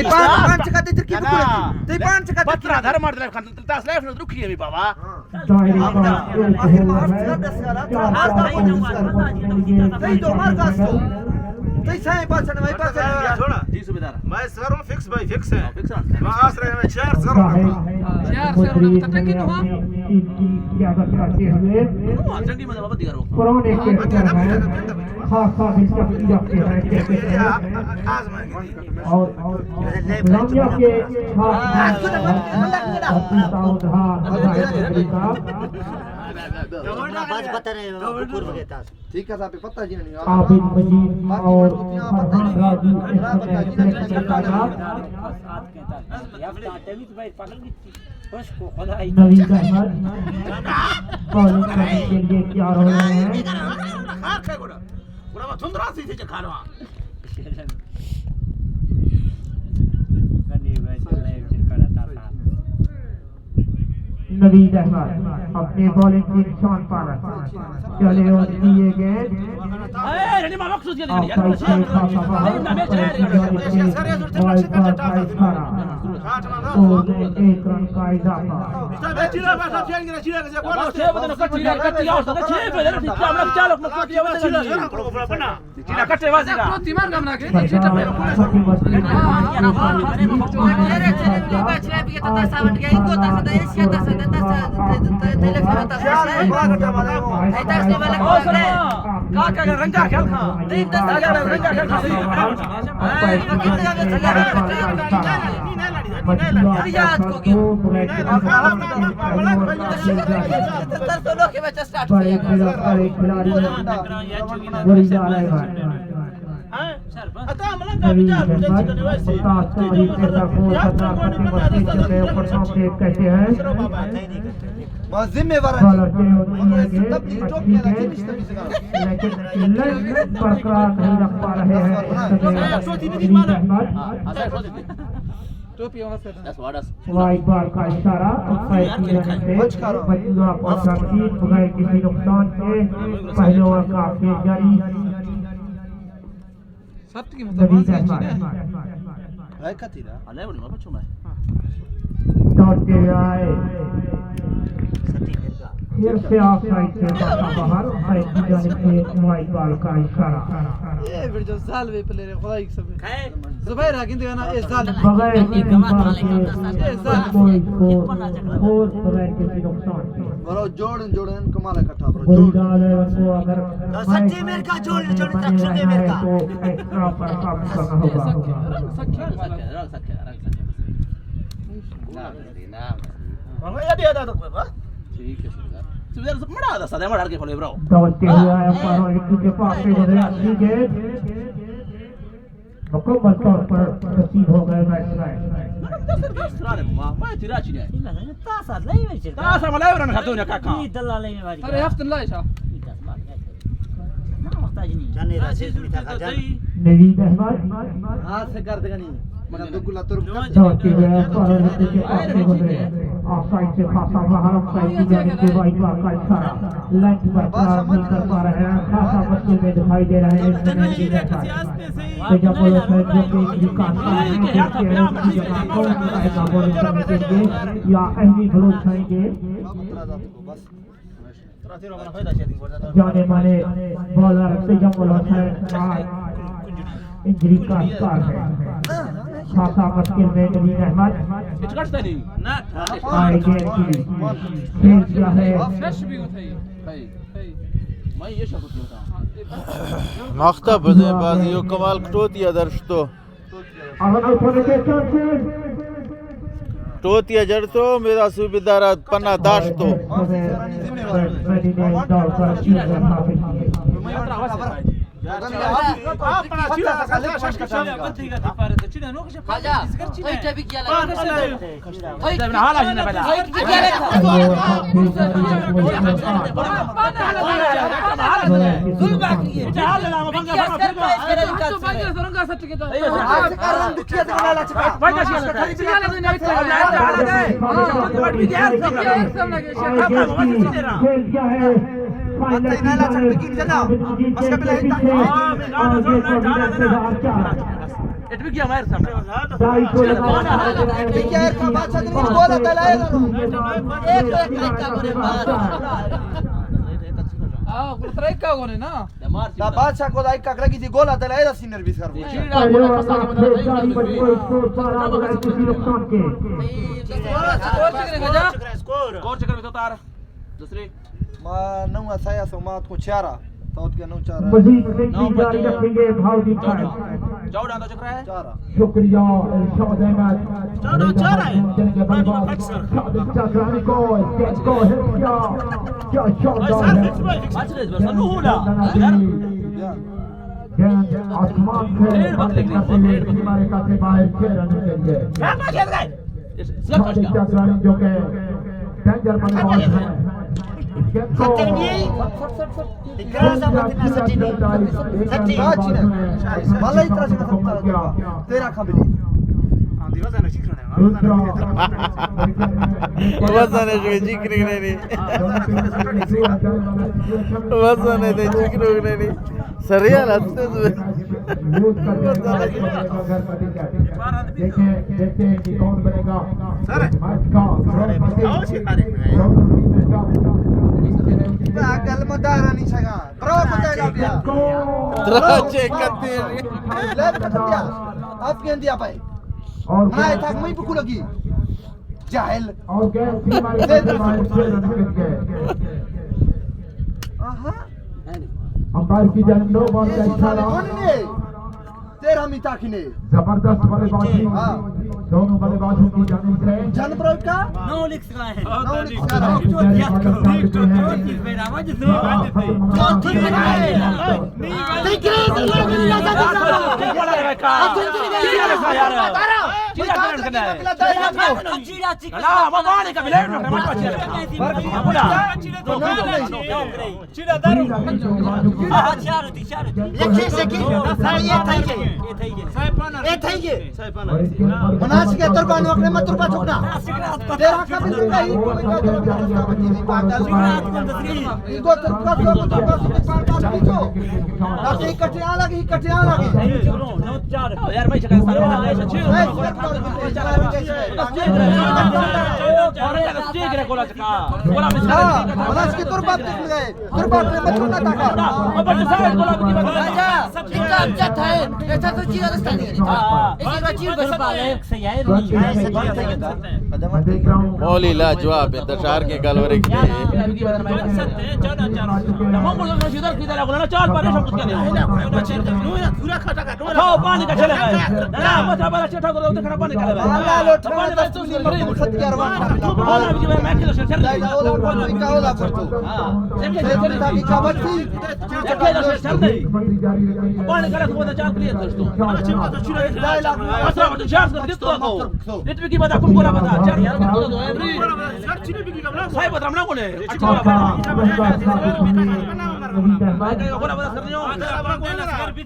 تئی بان، بان چکا تئی ترکی بکنے؟ تئی بان چکا ترکی؟ پترا دھر مار دل کھان، تاس لائف نہ درکھی ہمیں بابا۔ دائرے کا ایک اوور ہے۔ چار پاس تئی دو مار داستو۔ تئی سائیں پاس نہ، میں پاس نہ۔ جی صوبیدار۔ میں سر ہوں، فکس بائی فکس ہے۔ فکس ہے۔ میں آس رہے ہیں، چار سر ہوں۔ چار سر ہوں، تو ٹکی تو ہاں۔ قیادت کرتے ہوئے پرانے کریکٹر ہیں، خاصا دلچسپی رکھتے ہیں کرکٹ میں۔ اور انتظامیہ کے خاص، ہاں، ہاں۔ بس بتا رہے ہو، ٹھیک ہے صاحب، پتہ جی نہیں۔ عابد مجید اور فرحان راضی اس میں سلیکٹ کرتا تھا۔ نوید احمد بالنگ کرنے کے لیے تیار ہو رہے ہیں۔ نوید احمد اپنے بالنگ کے نشان پر چلے اور دیے گئے۔ آف سائیڈ سے خاصا باہر، امپائر کی جانب سے وائڈ بال کا اشارہ۔ اوور میں ایک رن کا اضافہ۔ بڑے کھلاڑی، بڑی جان ہے۔ ممتاز قاری پیسر فورس خطرناک خطے مسجد سے اوپر سامنے کہتے ہیں۔ بالر کے ہوتی ہے یہ، اچھی کیچ، لیکن لین برقرار نہیں رکھ پا رہے ہیں اس سمے نوید احمد۔ وائڈ بال کا اشارہ، امپائر کی جانب سے بچی اور پہنچا تین بغیر کسی نقصان کے پہلے اوور کا کھیل جاری۔ نوید احمد۔ دوڑتے ہوئے آئے۔ پھر سے آف سائیڈ سے پاسا باہر، امپائر کی جانب سے وائڈ بال کا اشارہ۔ اے بڑ جو زال وے پلے رے، خدائی قسم۔ زبیر آ گندگا نا، اے زال۔ بغیر کسی بال کے، اے زال۔ کوئی اسکور، اسکور بغیر کسی نقصان کے۔ برو جوڑن جوڑن کمال کٹھا برو بری جوڑ۔ ڈال ہے، ان کو اگر سچی میر کا جوڑ جوڑ تک سکے میر کا۔ تو ایکسٹرا پر کام کرنا ہوگا۔ ٹھیک ہے سر۔ سر مڑا دا سدا مڑا کے پلے برو۔ دوڑتے ہوئے آیا پارو ایک کے پاس سے گزرے، ٹھیک ہے۔ مکمل طور پر تسلیم ہو گئے بیٹسمین۔ نوید احمد۔ دوڑتے ہوئے آیا پارو ایک کے پاس سے گزرے۔ آف سائیڈ سے پاسا باہر، امپائر کی جانب سے وائڈ بال کا اشارہ۔ لینتھ برقرار نہیں کر پا رہے ہیں، خاصا مشکل میں دکھائی دے رہے ہیں اس سمے نوید احمد۔ تجمل حسین جو کہ ایک وکاس کار ہیں، دیکھتے ہیں اس کی جگہ کون آئے گا بالنگ کرنے کے لیے یا اہمی بلوچ آئیں گے۔ جانے مانے بالر تجمل حسین آج انجری کا شکار ہے، خاصا مشکل میں نوید احمد۔ آئے گے کی کھیل کیا ہے؟ مختا بزیں بازی و کمال کٹوتی ء درشتو۔ کٹوتی ء جڑتو، میرا صوبیدار ء پنا داشتو۔ اٹ بھی کیا ماہر صاحب؟ ڈھائی سو لگا۔ ٹھیک ہے، ایرکا بادشاہ دن گولا دلائے نا۔ ایک ایک ایک کا کرے بات۔ آ، گل ترے کا گونے نا۔ دا بادشاہ کو دا ایک کاک لگی تھی گولا دلائے نا سینئر بیس کر۔ پہلے اوور کا کھیل جاری، بچے اسکور پر آ گئے کسی نقصان کے۔ اسکور چکر ہے، اسکور۔ اسکور چکر بھی تو تار۔ دوسری۔ ما نو اسایا سو مات کو چارا۔ تو کے نو چارا۔ مزید سنگھی جاری رکھیں گے، بھاؤ جی بھائی۔ چودہ تو چکر ہے؟ چارا۔ شکریہ ارشاد احمد۔ چودہ چارا ہے۔ جنگ بلباز۔ شاد جاگرانی کو، اس گیند کو ہٹ کیا۔ کیا شاندار ہے۔ بچ رہے، بس نو ہونا۔ گیند آسمان سے ڈیڑھ بکرے کرتے ہوئے سیما ریکھا سے باہر چھ رن کے لیے۔ کیا بچ گئے؟ شاد جاگرانی جو کہ ڈینجر بلے باز ہیں۔ اس گیند کو سٹی نہیں۔ سٹی نہیں۔ سٹی نہیں۔ بھائی طرح سے ختم کر۔ تیرا قبل۔ دوسرا۔ وزن ہے جو جی کرنے نہیں۔ وزن ہے تو جی کرنے نہیں۔ سریال ہستے تو۔ دیکھیں، دیکھتے ہیں کہ کون بنے گا۔ سر۔ پاگل مدارا نہیں سگا۔ برو مدارا بیا۔ ترا چے کتے؟ لیب کتے بیا۔ آپ کے اندیا پائے۔ اور منا اتاک میں بکو لگی۔ جاہل۔ اور گیس کی ماری سے ماری سے رن کر کے۔ آہا۔ امپائر کی جانب نو بال کا اشارہ۔ تیرہ میتا کھنے۔ زبردست بلے بازی۔ ہاں۔ دونوں بلے بازوں کی جانب سے۔ جن برو کا؟ نو لکھ سکا ہے۔ نو لکھ سکا ہے۔ مناسک ہے، تربا نوکنے مت تربا چکنا۔ تیرا قبل نہیں، ایگو تربا، تربا، تربا، تربا، تربا، تربا، کٹے آ لگی، کٹے آ لگی۔ یار، میں چکا سارا۔ ہاں، مناسک ہے، تربا چکنا ہے۔ تربا نے مت نہ تاکا۔ راجا، ایک کام کیا تھا ہے؟ ایسا تو چیز رستہ نہیں ہے۔ ایسا تو چیز بس پا ہے۔ مولی لاجواب ہے، دشار کے گل ورے کی۔ پانی کا چلے گئے۔ نا، مت بڑا چٹا کو تو کھڑا پانی کا لگا۔ پانی بس تو سن۔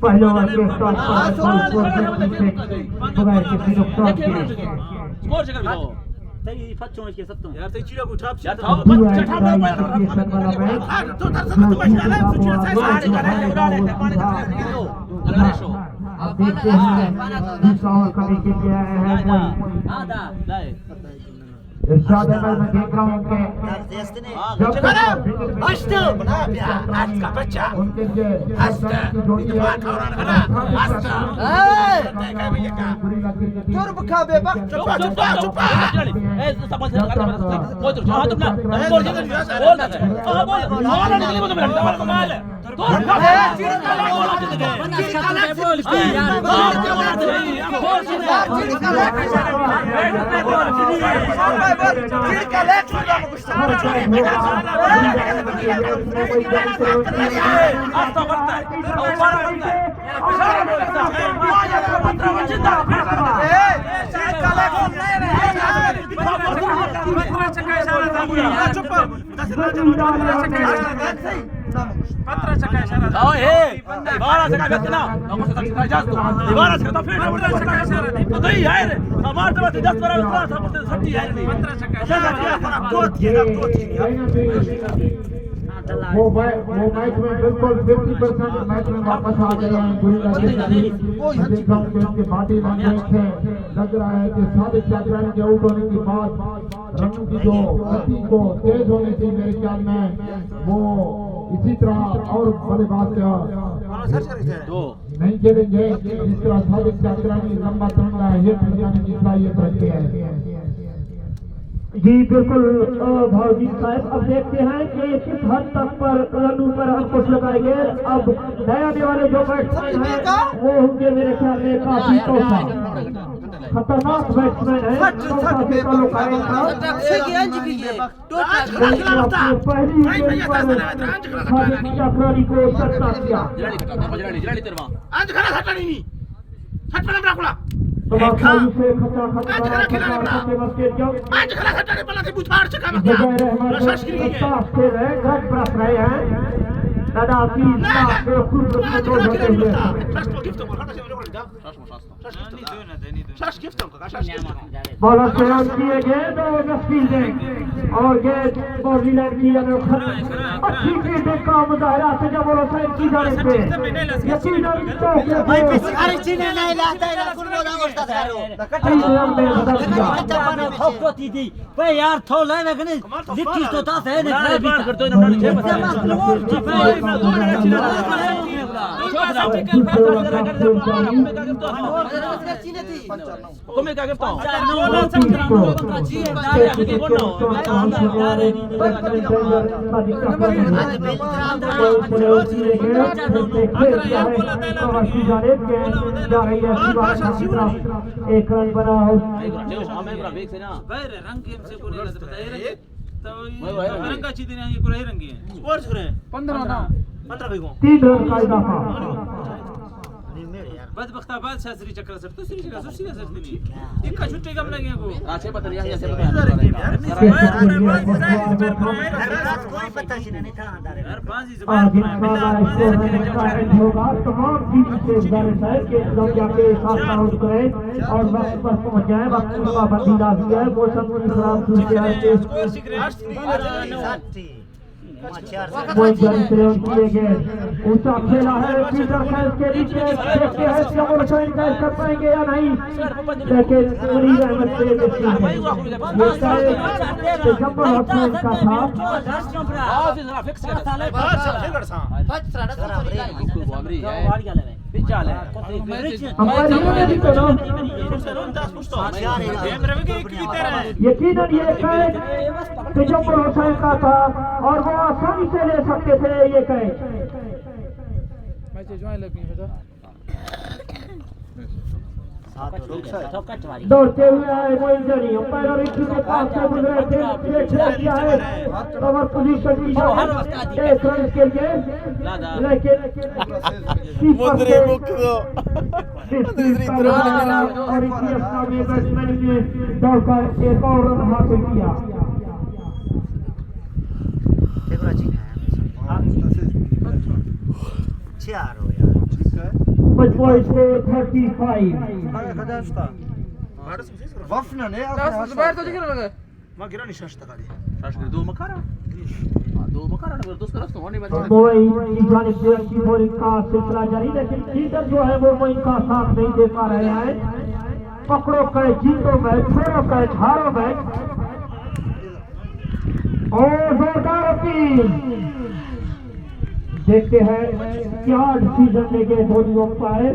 پہلوان کے ساتھ بغیر کسی نقصان کے۔ صحیح، پچ چونچ کے ستوں۔ یار، تئی چیڑا کو ٹھاپ یار، ٹھاپ، ٹھاپ، ٹھاپ، ٹھاپ۔ تو تر سکتا تو بچ رہا ہے، سوچ رہا ہے، سائز۔ اب دیکھتے ہیں، دوسرا اوور کا وکٹ لے آیا ہے کوئی۔ ارشاد احمد، میں دیکھ رہا ہوں کہ جب تک ہشت، بنا بیا، آج کا بچہ۔ ان کے لیے ہشت، اتفاق اور بنا، ہشت۔ تربکا بے بخت۔ چپ، چپ، چپ۔ وہ میں، وہ میچ میں بالکل ففٹی پرسینٹ میچ میں واپس آ گئے ہیں۔ گوریلا کے ساتھی، مزید گراؤنڈ میں ان کے باڈی لینگویج سے لگ رہا ہے کہ صادق جاگرانی کے آؤٹ ہونے کے بعد رنوں کی جو گتی کو تیز ہونے کی، میرے خیال میں وہ اسی طرح اور بلے باز کے نہیں کھیلیں گے، جس طرح صادق جاگرانی لمبا ترنگا ہٹ لگانے کی صلاحیت رکھتے ہیں۔ جی بالکل، آ، بھاؤ جی صاحب، اب دیکھتے ہیں کہ کس حد تک پر رنوں پر انکش لگائیں گے۔ اب نئے آنے والے جو بیٹسمین ہیں، وہ ہوں گے میرے خیال میں کافی توسا، خطرناک بیٹسمین ہیں، توسا سے تعلق ہے ان کا۔ لیکن اپنی پہلی گیند پر خالد جعفرانی کو چکا کیا۔ تماشائی سے کھچا کھچا کھچا کھچا کے مسجد جاؤ۔ بغیر احمد الطاف کے رہے، گٹ برس رہے ہیں۔ دادا کی اس کا بے خوب رسم دو ہوتے ہوئے۔ شاش گفتم، شاش گفتم۔ بالا سیران کیے گئے دو نسبی دیں اور یہ باڈی لائن کی جانب خط-، اچھی فیلڈنگ کا مظاہرہ تجمل حسین کی جانب سے۔ یقیناً چوکے کو تین رن میں بدل دیا۔ بے یار، تھو لے نہ کنے، لکھی تو تا سے نے کرے بیٹا۔ تمہیں کیا گفتا ہوں؟ ایک رن بنا ہو۔ رنگ سے کوئی رنگا چی دینا، یہ کوئی رنگی ہیں۔ اسکور سورے۔ پندرہ نا۔ پندرہ بھی کو۔ تین رن کا اضافہ۔ بدبخت آباد شاہ سری چکر سر تو سری چکر سر سری سر تھی۔ ایک کا چھٹے کم لگے کو۔ اچھے پتہ نہیں، اچھے پتہ نہیں۔ کوئی پتہ نہیں تھا۔ ہر بازی زبان۔ آج ان شاء اللہ اسکور رن کا اینڈ ہوگا۔ تمام ٹیم سے گزارش ہے کہ سب جا کے ساتھ آؤٹ کریں اور وقت پر پہنچ جائیں۔ وقت کی پابندی لازمی ہے۔ موسم کی خراب صورتحال کے موئن جان سے آن کیے گئے۔ اونچا کھیلا ہے پیٹر خیز کے نیچے، دیکھتے ہیں کہ امر حسین کیچ کر پائیں گے یا نہیں، لیکن منیر احمد سے یہ کیچ تجمل حسین کا تھا۔ امپائر نے بھی تو نا۔ یقیناً یہ کیچ تجمل حسین کا تھا اور وہ آسانی سے لے سکتے تھے یہ کیچ۔ دوڑتے ہوئے آئے موئن جانی، امپائر اور رشی کے پاس سے گزرے تھے، یہ کھیل کیا ہے کور پوزیشن کی جانب ایک رن کے لیے، لیکن کیپر سے اور اسی اثنا میں بیٹسمین نے دوڑ کر ایک اور رن حاصل کیا۔ مجموعی اسکور تھرٹی فائیو۔ وفنا نے زبیر تو دیکھ رہا ہے۔ ما گرانی شش تکا دی۔ شش دو مکارا۔ ہاں، دو مکارا نمبر دوست رستو ہونے والی۔ موئن کی جانب سے اچھی بولنگ کا سلسلہ جاری، لیکن فیلڈر جو ہے وہ موئن کا ساتھ نہیں دے پا رہے ہیں۔ پکڑو کیچ، جیتو میچ، چھوڑو کیچ، ہارو میچ۔ اور زوردار اپیل۔ دیکھتے ہیں کیا ڈسیزن لیں گے دونوں امپائر۔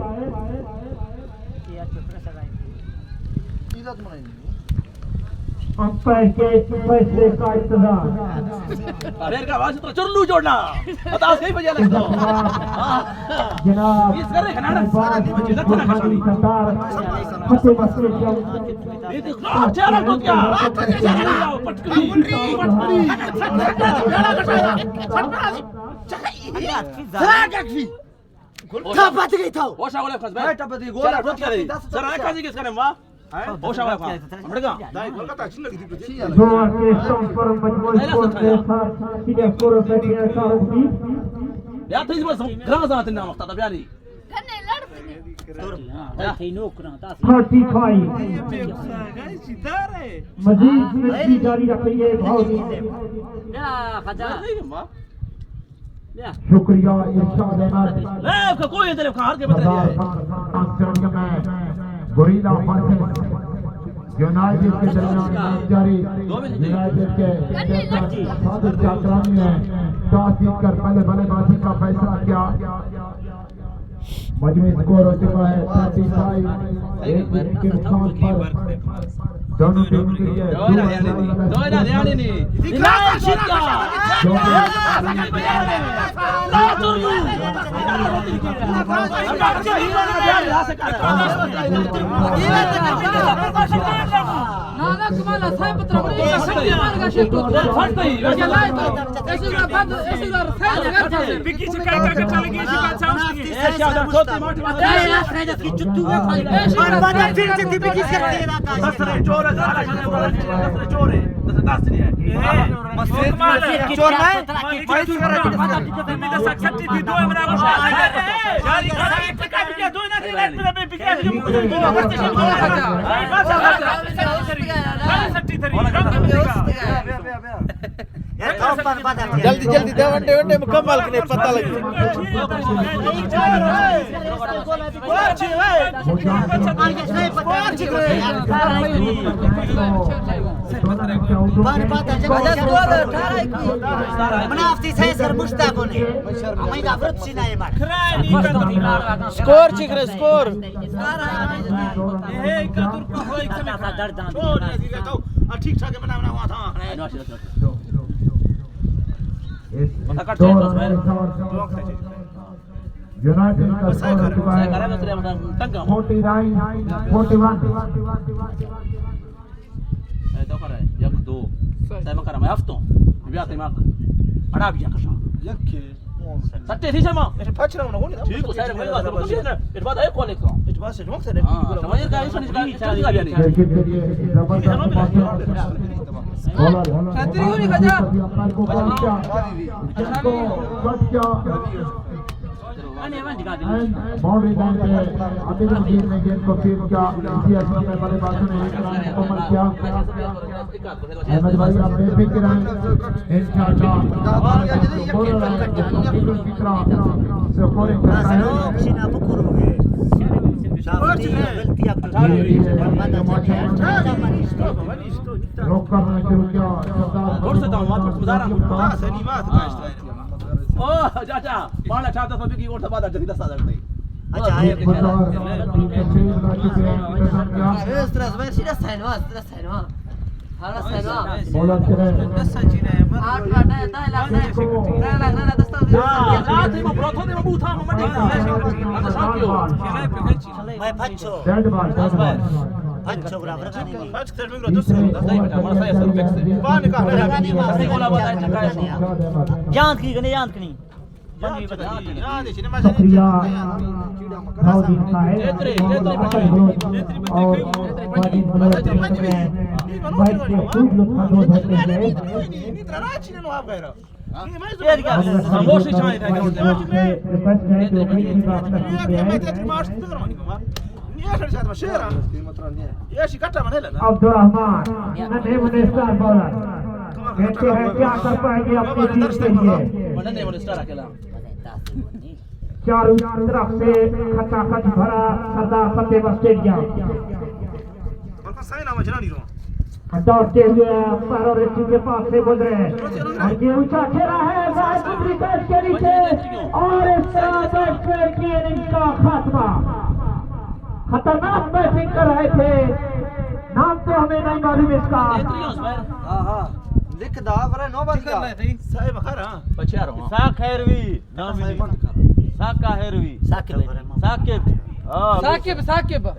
امپائر کے فیصلے کا انتظار۔ امپائر کا آواز اتنا چرلو جوڑنا۔ بتا صحیح بجا لگتا ہو۔ جناب، اس کرے کھناڑا سارا نہیں بچے، لگتا نا کھناڑا۔ سردار فتح مسجد جنگ۔ یہ تو خراب چہرہ کو کیا؟ پٹکڑی، پٹکڑی۔ تھا پت گئی تھا۔ ہوش آ گیا خاص بھائی۔ ٹپ دی گول۔ چل، روک کر دے۔ سر، آ کھا دی کس کرے ماں؟ ہوش آ گیا خاص۔ ہم لگا۔ دو کے اسٹمپ پر مجموعی اسکور کے ساتھ سیدھے اسکور پہ کیا شاہ رخ دی۔ یا تو اس بس گراں زانت نام وقت تھا پیاری۔ Thirty five. مزید مزید جاری رکھیے بھاؤ جی۔ یا خدا۔ شکریہ ارشاد احمد۔ اے، اس کا کوئی انتظار کا ہر کے بدلے۔ سردار خان اسٹیڈیم میں گوریلا ورسز یونائیٹڈ کے درمیان میچ جاری۔ یونائیٹڈ کے کیپٹن صادق جاکرانی نے ٹاس جیت کر پہلے بلے بازی کا فیصلہ کیا۔ مجموعی اسکور ہو چکا ہے تھرٹی فائیو۔ ایک وکٹ کے نقصان پر دونوں ٹیم کے لیے دو ہزار ہریانے نہیں، دو ہزار ہریانے نہیں۔ جلدی، جلدی دے، ونڈے، ونڈے مکمل کنے، پتہ لگے۔ من آفتی سہ سر مشتا کونے۔ ہمیں گا فرت سینا ہے مار۔ سکور چی کرے، سکور؟ ٹھیک ٹھاک ہے، بنا، بنا ہوا تھا۔ یونائیٹڈ کا اسکور ہو چکا ہے فورٹی نائن فورٹی ون۔ اے تو کرے، یک، دو، سئے۔ سئے من کراں، من ہفتوں۔ بیا تئی ماں۔ اڑا بیا کشا۔ یک کے۔ سٹے تھی سما۔ اچھا، پچ رہا ہوں نا، ٹھیک ہو، سارے بھائی بات کچھ ہے نا۔ اس بات ہے کون ایک تو۔ اس بات سے جوک سے۔ ہاں، سمجھ گیا، اس نے چل گیا نہیں۔ کرکٹ کے لیے زبردست موقع۔ بولر۔ شاطری ہو نہیں بجا۔ امپائر کو کال کیا؟ کو کٹ کیا؟ اینڈ باؤنڈری لائن پہ عادل مجید نے گیند کو فیلڈ کیا، اسی عرصے میں بلے بازوں نے ایک رن مکمل کیا۔ احمد بھائی، آپ بے فکر ہیں، انشاءاللہ بولر ہیں، فکر کی طرح سکورنگ کرتا ہے۔ روک کرنا شروع کیا، سردار۔ او، چاچا، پانا چاہتا تھا کہ اور سب آدھا جلدی دس آدھا کرتے۔ اچھا، ہے۔ اس طرح سے، اس طرح سے، اس طرح سے۔ ہاں، اس طرح سے۔ بولا کرے۔ دس سال جی رہے ہیں، مر آٹھ، آٹھ، آٹھ، آٹھ، آٹھ، آٹھ، آٹھ، دس سال۔ ہاں، آ، تھے وہ برا تھا، تھے وہ بوتھا، وہ مٹی کا۔ میں پچو۔ ڈیڈ بال، ڈیڈ بال۔ پچو برابر کا نہیں۔ پچ تھے، میں دس سال، دس سال، ہمارا سا ایسا پیک سے۔ باہر نکال۔ جان کی کنی، جان کنی۔ شکریہ، بھاؤ جی کا ہے۔ اور واجد بلوچ میں بائک کے خوب لطف اندوز ہوتے ہیں۔ ریکویسٹ ہے کہ بھائی کی بات کر سکتے ہیں۔ عبدالرحمان، نہ نیو اسٹار بولر، کہتے ہیں کیا کر پائیں گے اپنی ٹیم کے لیے۔ چاروں طرف سے کھچا کھچ بھرا سردار فتح اسٹیڈیم۔ دوڑتے ہوئے امپائر اور ریفری کے پاس سے گزرے اور یہ اونچا کھیلا ہے، باہر باؤنڈری کیچ کے نیچے اور اس طرح بیٹسمین کی اننگ کا خاتمہ۔ خطرناک بیٹنگ کر رہے تھے، نام تو ہمیں نہیں معلوم اس کا۔ ہاں، ہاں۔ لکھ دا، برا نو بند کیا؟ صاحب خیر، ہاں۔ پچھا رہو، ہاں۔ سا خیر وی۔ نام ہی نہیں۔ ساکا ہیروی۔ ثاقب۔ ثاقب۔ ہاں۔ ثاقب، ثاقب۔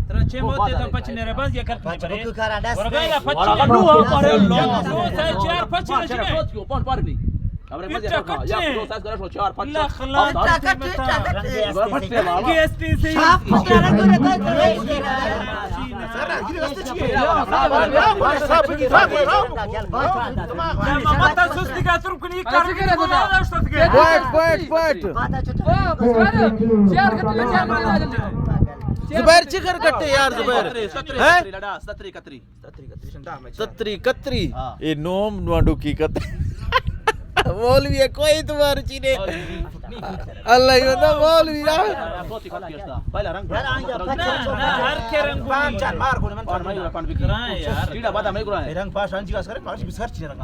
ترا چھ موت دیتا پچ نے رباز یا کر۔ پچ کو کرا دست۔ ورگا یا پچ نے۔ لو پر لو۔ دو سہ چار پچ نے۔ پون پر نہیں۔ ہمرے مزے پر یا دو سہ کرا چار پچ۔ لخ لخ۔ پچ سے مارا۔ گیس ٹی سی۔ صاف پچ نے۔ متا سستی کا ترکنی کار۔ Point, point, point. زبیر چکر کٹے یار، زبیر۔ ہیں؟ ستری، کتری۔ ستری، کتری۔ اے نوم نوانڈو کی کتری۔ مولوی ہے، کوئی تمہارے چینے۔ اللہ ہی بندہ مولوی ہے۔ ہر کے رنگ پانچ چار مار کو من رنگ پاس انجی کا سر پاس بسر چیز رنگ۔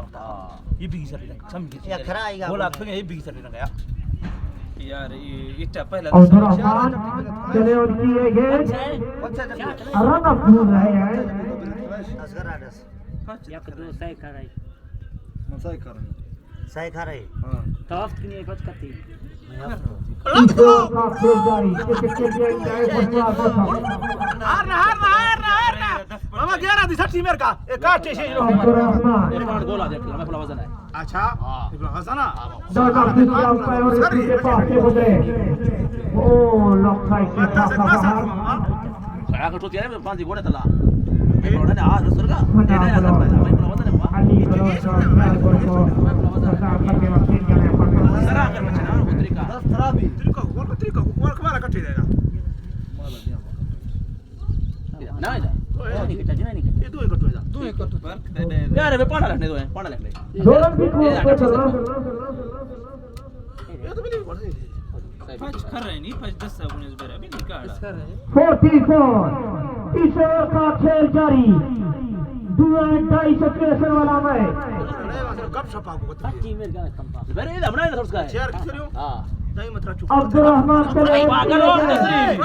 یہ بھی سر رنگ سم یہ کھرا آئی گا۔ بولا تو یہ بھی سر رنگ۔ یار، یہ اٹا پہلا عبدالرحمن چلے اور کیے گئے۔ رن اپ ڈھونڈ رہے ہیں۔ اصغر آڈس۔ یک دو سئے کھرائے۔ سئے کھرائے۔ سئے کھرائے۔ ہاں۔ تو ہفت کی نہیں پچ کتی۔ ہار نہ، ہار نہ، ہار نہ، ہار نہ۔ بابا گیارہ دی سٹھی میرے کا۔ ایک آٹھ چھ۔ عبدالرحمن۔ یہ پاٹ گولا دیکھ، میں پورا وزن ہے۔ اچھا، ابن حسن۔ دادا دوسرا امپائر اور اس کے پاس سے گزرے۔ او، لک سائیڈ سے پاس کا باہر۔ سڑا کٹو تیرے میں پانچ گوڑے تلا۔ میں بڑا نے آج سرگا۔ علی بلوچ اور خیال گل کو پسند کرتے وقت پھر جانے پر سرا کر بچنا، وہ طریقہ۔ طریقہ، کون کا طریقہ؟ کون کا مارا کٹے دے گا؟ نہ، نہ۔ یہ دو ایک کٹو ہے۔ دو ایک کٹو۔ یار، ابے پانا لکھنے دو ہیں، پانا لکھنے۔ دو رن بھی کون کو چل رہا۔ یہ تو بھی نہیں پڑھ رہی۔ پچ کر رہے نہیں، پچ دس ہے، انیس بارہ، ابھی نہیں کہا۔ فورٹی فور، اس اوور کا کھیل جاری۔ دو اینڈ ڈھائی سو پیسر والا میں۔ میرے یہ ہمنا ہے نا، اس کا ہے۔ چیئر کس کریو؟ ہاں۔ عبدالرحمن چلے۔ پاگل ہو، نصری۔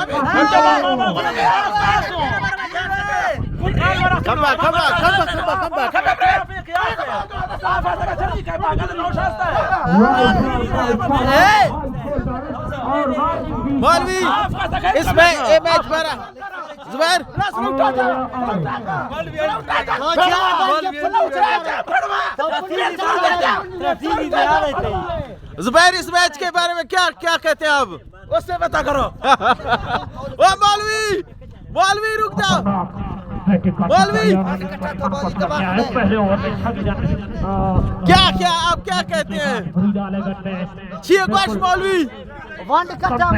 Come back, come back, come back, come back, come back. مولوی، اس میں، یہ میچ ہمارا۔ زبیر۔ زبیر، اس میچ کے بارے میں کیا، کیا کہتے ہیں آپ؟ اس سے پتا کرو۔ او مولوی، مولوی رک جاؤ۔ مولوی۔ کیا، کیا، آپ کیا کہتے ہیں؟ چیئے گوش مولوی۔ ونڈ کٹا۔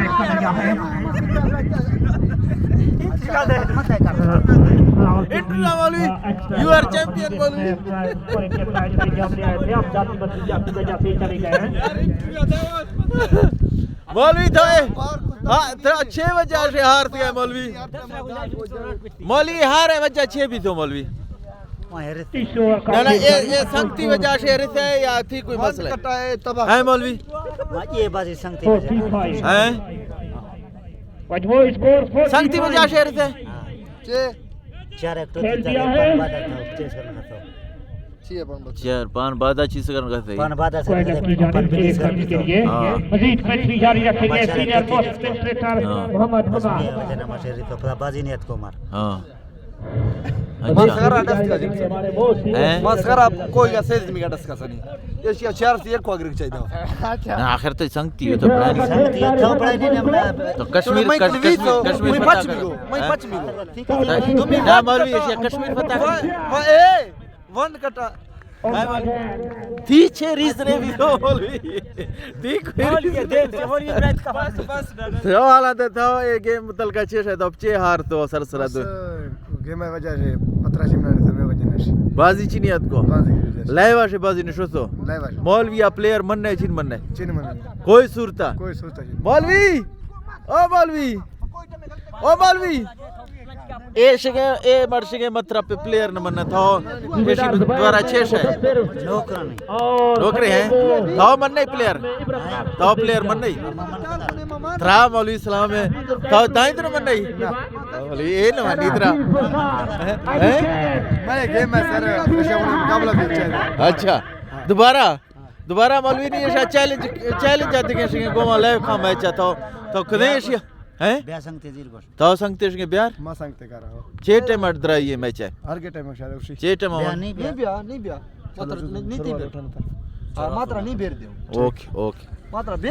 انٹرویو مولوی، you are champion مولوی۔ مولوی تو، ہاں، تو چھ وجہ سے ہار گئے مولوی۔ مولوی ہار ہے وجہ چھ بھی تو مولوی۔ نہ، نہ، یہ، یہ سنگتی وجہ سے رسے یا تھی کوئی مسئلہ ہے؟ ہے مولوی؟ یہ بازی سنگتی وجہ۔ ہیں؟ سنگتی وجہ سے رسے؟ چار ایک تو کھیل دیا ہے۔ چار پان بادا چیز کرن کہتے۔ پان بادا چیز کرن کہتے۔ ہاں۔ مزید میچ بھی جاری رکھیں گے۔ سینئر موسٹ ایڈمنسٹریٹر محمد ہما۔ بازی نیت کو مار۔ ہاں۔ مسخرہ ڈس کا جن۔ ہیں؟ مسخرہ کوئی کا سیز میں کا ڈس کا سنی۔ ایشیا چار سے ایک کو اگر چاہیے۔ نہ، آخر تو سنگتی ہو تو پڑھائی نہیں۔ سنگتی ہو تو پڑھائی نہیں، ہم تو کشمیر، میں کش-، کشمیر، کشمیر میں فتح پچ کرو۔ میں ہیں؟ پچ میں۔ نہ، مولوی ایشیا کشمیر فتح کرو۔ وہ، وہ، اے، ون کٹا۔ تھی چھ ریزنے بھی ہو مولوی۔ تھی کوئی ریزنے۔ سوال آتے تھا، یہ گیم متعلقہ چھ شاید اب چھ ہار تو سر سر بس، دو۔ گیم ہے وجہ سے پترا شمنا نے سمے وجہ نش۔ بازی چینی ات کو؟ بازی کی وجہ سے۔ لائیو آشے بازی نشو سو؟ لائیو آشے۔ مولوی آ پلیئر من نہیں، چین من نہیں۔ چین من نہیں۔ کوئی صورتا؟ کوئی صورتا چین۔ مولوی! او مولوی! او مولوی! اے شگے، اے مرشگے مطلب پہ پلیئر نہ مننا تھا۔ ایشی دوارا چیش ہے۔ نوکرانی۔ نوکرے ہیں۔ تھا من نہیں پلیئر۔ تھا پلیئر من نہیں۔ ترا مولوی سلام ہے۔ تھا دائیں تر من نہیں۔ مولوی اے نہ منی ترا۔ ہیں؟ میں گیم میں سر، مقابلہ بھی چاہیے۔ اچھا۔ دوبارہ؟ دوبارہ مولوی نہیں ایشا چیلنج، چیلنج آتے کہ شنگے گوما لائیو کھا میچ آتا ہو۔ تو کدے ایشیا؟ ہیں؟ بیا سنگتے زیر گوش۔ تو سنگتے شنگے بیار؟ ما سنگتے کر رہا ہوں۔ چھ ٹائم اٹ درائی یہ میچ ہے۔ ہر کے ٹائم شاید اسی۔ چھ ٹائم بیا اون۔ نہیں بیا۔ نہیں بیا، نہیں بیا۔ مطلب نہیں، نہیں تھی بیا۔ ہاں، ماترا نہیں بیر دیو۔ Okay, okay. ماترا بیر